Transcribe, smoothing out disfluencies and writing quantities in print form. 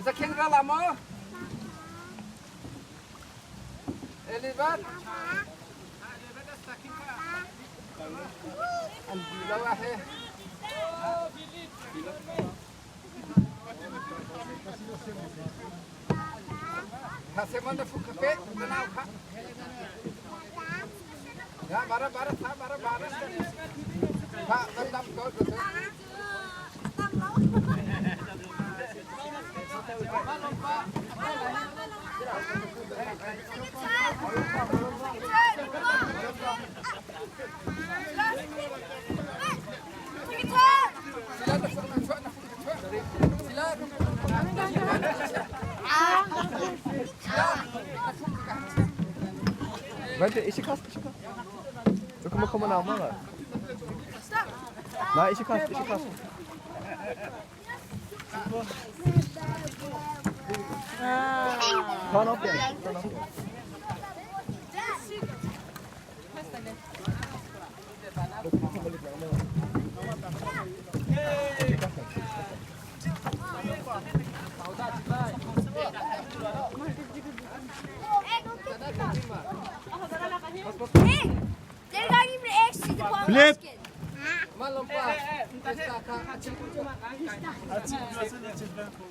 Zakheng ra la maw? Elizabeth? An bilo a he. Kha semon na fuk kha pe na nau kha. Ya bara bara tha bara bara. Kha kan dam ko ko. Vent, ikke kast, ikke kast. Dere må komme nærmere. Nei, ikke kast, ikke kast. Ta den opp igjen. Ta den opp igjen. Dere må komme litt nærmere. Ikke kast den, ikke kast den. Flip!